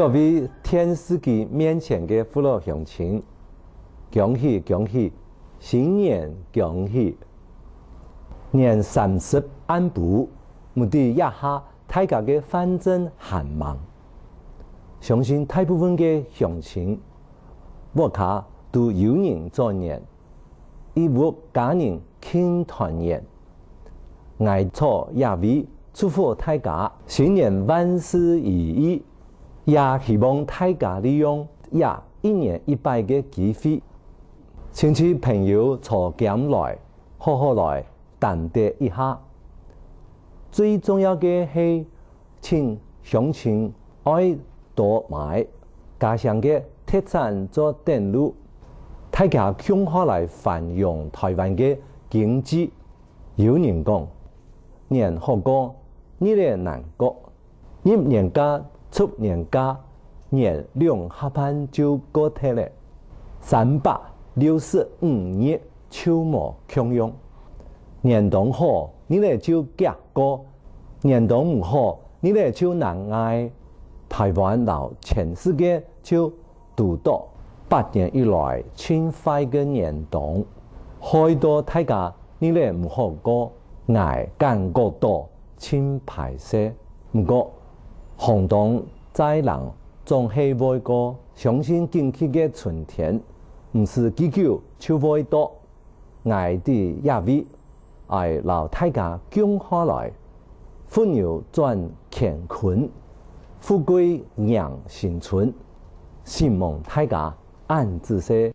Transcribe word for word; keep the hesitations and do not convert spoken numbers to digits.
各位電視機面前个父老鄉親，恭喜恭喜，新年恭喜！年三十暗晡，毋知這下大家个飯陣還吂？相信大部分个鄉親，屋下都有人做年，一屋家人慶團圓。 𠊎在這位祝福大家新年萬事如意，也希望大家利用這一年一擺个機會，親戚朋友坐兼來，好好來談得一下。最重要个係，請鄉親愛多買家鄉个特產做等路，大家共下來繁榮臺灣个經濟。 有人講，年好過，日仔難過。入年假、出年假，年兩下半就過忒咧，三百六十五日就無共樣。年當好，日仔就遽過；年當毋好，日仔就難挨。臺灣摎全世界就 堵著百年以來盡壞个年冬，害到大家日仔毋好過，𠊎感覺著盡歹勢。毋過，寒冬再冷，總係會過，相信景氣个春天，毋使幾久就會到。 𠊎在這位，愛摎大家共下來，福牛轉乾坤，富貴迎新春。承蒙大家，恁仔細。